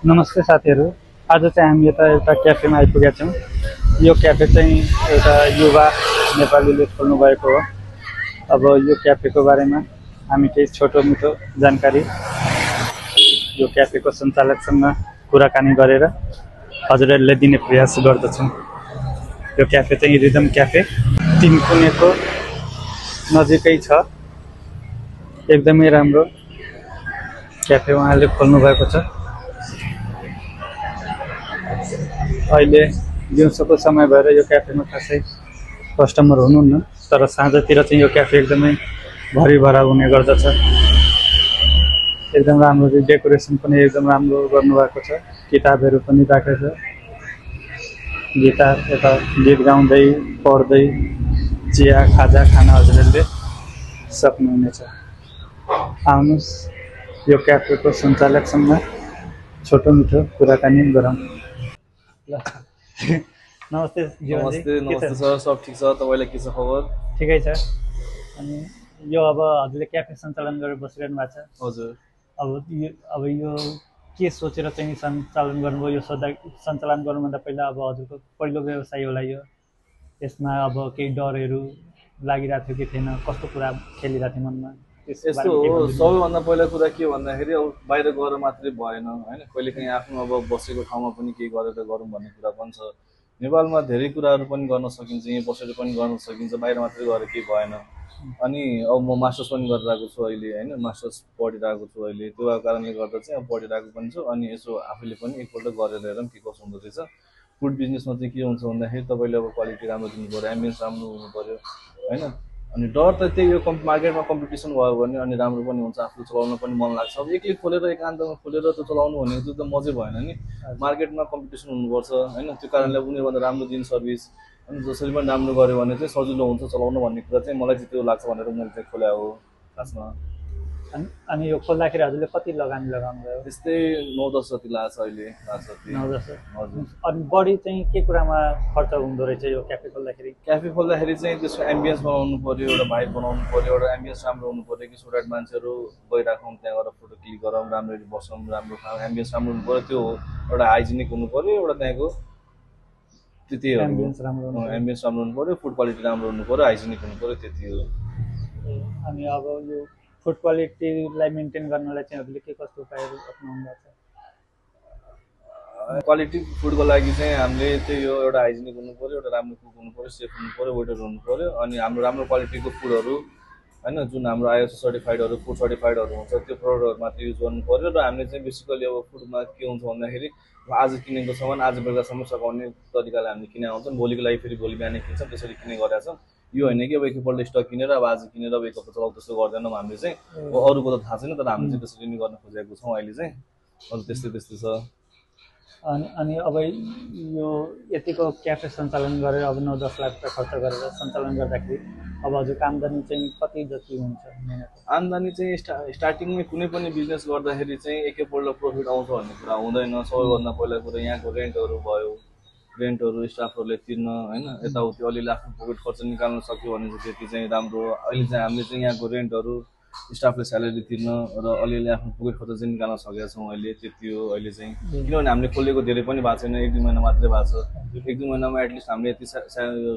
नमस्ते साथीहरू। आज चाहिँ हामी यता एउटा क्याफेमा आइपुगेका छौँ। यो क्याफे चाहिँ एउटा युवा नेपालीले खोल्नु भएको हो। अब यो क्याफेको बारेमा हामी केही छोटो मिठो जानकारी यो क्याफेको सञ्चालकसँग कुराकानी गरेर हजुरहरूले दिने प्रयास गर्दछौँ। यो क्याफे चाहिँ रिदम क्याफे तिनकुनेको नजिकै छ। एकदमै राम्रो क्याफे उहाँले खोल्नु भएको छ। अहिले दिउँसोको समय भएर यो क्याफेमा खासै कस्टमर हुनुहुन्न, तर साँझतिर चाहिँ यो क्याफे एकदमै भरिभरा हुने गर्दछ। एकदम राम्रो डेकोरेसन पनि एकदम राम्रो गर्नुभएको छ। किताबहरू पनि राखेको छ। गिटार यता गीत गाउँदै पढ्दै चिया खाजा खान हजुरहरूले सक्नुहुनेछ। आउनुहोस् यो क्याफेको सञ्चालकसँग छोटो मिठो कुराकानी गरौँ। नमस्ते नमस्ते नमस्ते सर, सब ठिक छ? तपाईँलाई के छ खबर? ठिकै छ। अनि यो अब हजुरले क्याफे सञ्चालन गरेर बसिरहनु भएको छ। हजुर। अब यो के सोचेर चाहिँ सञ्चालन गर्नुभयो? यो सञ्चालन गर्नुभन्दा पहिला अब हजुरको पहिलो व्यवसाय होला यो, यसमा अब केही डरहरू लागिरहेको थियो कि थिएन? कस्तो कुरा खेलिरहेको थियो मनमा? यस्तो हो, सबैभन्दा पहिला कुरा के भन्दाखेरि अब बाहिर गएर मात्रै भएन होइन, कहिले काहीँ आफ्नो अब बसेको ठाउँमा पनि केही गरेर गरौँ भन्ने कुरा पनि छ। नेपालमा धेरै कुराहरू पनि गर्न सकिन्छ, यहीँ बसेर पनि गर्न सकिन्छ, बाहिर मात्रै गएर केही भएन। अनि अब म मास्टर्स पनि गरिरहेको छु अहिले होइन, मास्टर्स पढिरहेको छु अहिले। त्यो कारणले गर्दा चाहिँ अब पढिरहेको पनि छु। अनि यसो आफूले पनि एकपल्ट गरेर हेरौँ के कसो हुँदो रहेछ। फुड बिजनेसमा चाहिँ के हुन्छ भन्दाखेरि तपाईँले अब क्वालिटी राम्रो दिनु पऱ्यो, एम्बियन्स राम्रो हुनु पऱ्यो होइन। अनि डर त त्यही हो, मार्केटमा कम्पिटिसन भयो भने अनि राम्रो पनि हुन्छ, आफूले चलाउन पनि मन लाग्छ। अब एक्लै खोलेर एकान्तमा खोलेर त चलाउनु भनेको त्यो त मजै भएन नि। मार्केटमा कम्पिटिसन हुनुपर्छ होइन। त्यो कारणले उनीहरूभन्दा राम्रो दिन सर्भिस अनि जसरी पनि राम्रो गऱ्यो भने चाहिँ सजिलो हुन्छ चलाउनु भन्ने कुरा चाहिँ मलाई चाहिँ त्यो लाग्छ भनेर मैले चाहिँ खोल्या हो खासमा। अनि यो खोल्दाखेरि हजुरले कति लगानी लगाउनु भयो? त्यस्तै 9-10 जति लाग्छ अहिले। 9-10। हजुर। अनि बढी चाहिँ के कुरामा खर्च हुँदो रहेछ यो क्याफे खोल्दाखेरि? क्याफे खोल्दाखेरि चाहिँ त्यसको एम्बियन्स बनाउनु पऱ्यो, एउटा भाइब बनाउनु पऱ्यो, एउटा एम्बियन्स राम्रो हुनु पऱ्यो कि सो द्याट मान्छेहरू गइराखौँ त्यहाँ गएर फोटो क्लिक गरौँ, राम्ररी बसौँ, राम्रो खाऊँ, एम्बियन्स राम्रो हुनु पऱ्यो। त्यो हो एउटा हाइजेनिक हुनु पऱ्यो, एउटा त्यहाँको त्यति हो। एम्बियन्स राम्रो हुनु पऱ्यो, फुड क्वालिटी राम्रो हुनु पऱ्यो, हाइजेनिक हुनु पऱ्यो, त्यति हो। अनि अब यो फुड क्वालिटीलाई मेन्टेन गर्नलाई चाहिँ हजुरले के कस्तो उपायहरू अप्नाउनु भएको छ? क्वालिटी फुडको लागि चाहिँ हामीले त्यही हो, एउटा हाइजेनिक हुनु पऱ्यो, एउटा राम्रो कुक हुनु पऱ्यो, सेफ हुनु पऱ्यो, वेटर हुनु पऱ्यो। अनि हाम्रो राम्रो क्वालिटीको फुडहरू होइन, जुन हाम्रो आइएसओ सर्टिफाइडहरू फुड सर्टिफाइडहरू हुन्छ त्यो प्रडक्टहरू मात्र युज गर्नु पऱ्यो। र हामीले चाहिँ बेसिकली अब फुडमा के हुन्छ भन्दाखेरि आज किनेको सामान आज बेलुकासम्म सघाउने तरिकाले हामीले किने आउँछौँ, भोलिको लागि फेरि भोलि बिहानै किन्छौँ, त्यसरी किने गरेका छौँ। यो होइन कि अब एकपल्ट स्टक किनेर अब आज किनेर अब एक हप्ता चलाउ, त्यस्तो गर्दैनौँ हामीले चाहिँ। अब अरूको त थाहा छैन, तर हामीले चाहिँ त्यसरी नै गर्न खोजेको छौँ अहिले चाहिँ। अरू त्यस्तै छ। अनि अब यो यतिको क्याफे सञ्चालन गरेर अब 9-10 लाख रुपियाँ खर्च गरेर सञ्चालन गर्दाखेरि अब हजुरको आम्दानी चाहिँ कति जति हुन्छ? आम्दानी चाहिँ स्टार्टिङमै कुनै पनि बिजनेस गर्दाखेरि चाहिँ एकैपल्ट प्रफिट आउँछ भन्ने कुरा हुँदैन। सबैभन्दा पहिला कुरा यहाँको रेन्टहरू भयो, रेन्टहरू स्टाफहरूले तिर्न होइन, यताउति अलिअलि आफ्नो पकेट खर्च निकाल्न सक्यो भने चाहिँ त्यति चाहिँ राम्रो। अहिले चाहिँ हामीले चाहिँ यहाँको रेन्टहरू स्टाफले स्यालेरी तिर्न र अलिअलि आफ्नो पकेट खर्च चाहिँ निकाल्न सकेका छौँ अहिले, त्यति हो अहिले चाहिँ। किनभने हामीले खोलेको धेरै पनि भएको छैन, 1-2 महिना मात्रै भएको छ। 1-2 महिनामा एटलिस्ट हामीले यति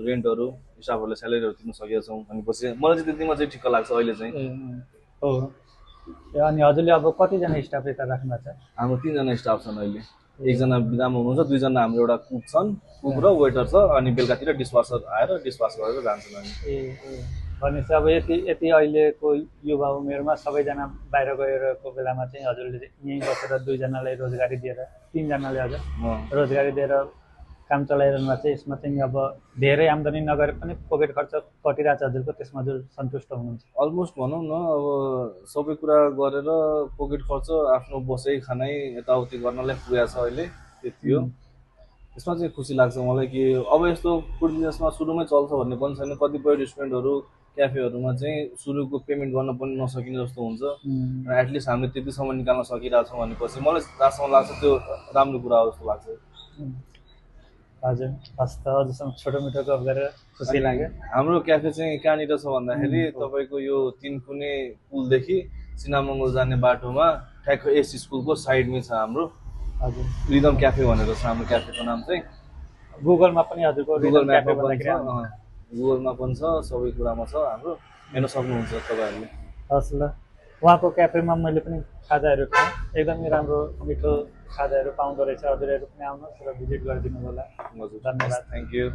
रेन्टहरू स्टाफहरूलाई स्यालेरीहरू तिर्न सकेका छौँ। अनि पछि मलाई चाहिँ त्यतिमा चाहिँ ठिक्क लाग्छ अहिले चाहिँ। हो। अनि हजुरले अब कतिजना स्टाफ यता राख्नु भएको छ? हाम्रो 3 जना स्टाफ छन् अहिले। 1 जना बिदामा हुनुहुन्छ, 2 जना हाम्रो एउटा कुक छन्, कुक र वेटर छ। अनि बेलुकातिर डिसवासर आएर डिसवास गरेर जान्छन् हामी। भनेपछि अब यति अहिलेको युवा उमेरमा सबैजना बाहिर गएको बेलामा चाहिँ हजुरले यहीँ बसेर 2 जनालाई रोजगारी दिएर 3 जनाले हजुर रोजगारी दिएर काम चलाइरहनु भएको छ। यसमा चाहिँ अब धेरै आम्दानी नगरे पनि पकेट खर्च कटिरहेको छ हजुरको, त्यसमा हजुर सन्तुष्ट हुनुहुन्छ? अलमोस्ट भनौँ न, अब सबै कुरा गरेर पकेट खर्च आफ्नो बसाइ खानै यताउति गर्नलाई पुगेको छ अहिले, त्यति हो। यसमा चाहिँ खुसी लाग्छ मलाई कि अब यस्तो फुड बिजनेसमा सुरुमै चल्छ भन्ने पनि छैन। कतिपय रेस्टुरेन्टहरू क्याफेहरूमा चाहिँ सुरुको पेमेन्ट गर्न पनि नसकिने जस्तो हुन्छ। र एटलिस्ट हामीले त्यतिसम्म निकाल्न सकिरहेको छौँ भनेपछि मलाई जहाँसम्म लाग्छ त्यो राम्रो कुरा हो जस्तो लाग्छ। हजुर, हस् त, अझसम्म छोटो मिठो गफ गरेर खुसी लाग्यो। हाम्रो क्याफे चाहिँ कहाँनिर छ भन्दाखेरि तपाईँको यो तिनकुने पुलदेखि सिनामङ्गल जाने बाटोमा ठ्याक्क एस स्कुलको साइडमै छ हाम्रो। हजुर रिदम क्याफे भनेर छ हाम्रो क्याफेको नाम चाहिँ। गुगलमा पनि हजुरको गुगल रिदम म्यापमा क्याफे पनि छ, भन्दाखेरि आउँछ। गुगलमा पनि छ, सबै कुरामा छ हाम्रो, हेर्न सक्नुहुन्छ तपाईँहरूले। हस् ल, उहाँको क्याफेमा मैले पनि खाजाहरू खाएँ, एकदमै राम्रो मिठो खाजाहरू पाउँदो रहेछ। हजुरहरू पनि आउनुहोस् र भिजिट गरिदिनु होला। हजुर, धन्यवाद। Thank you.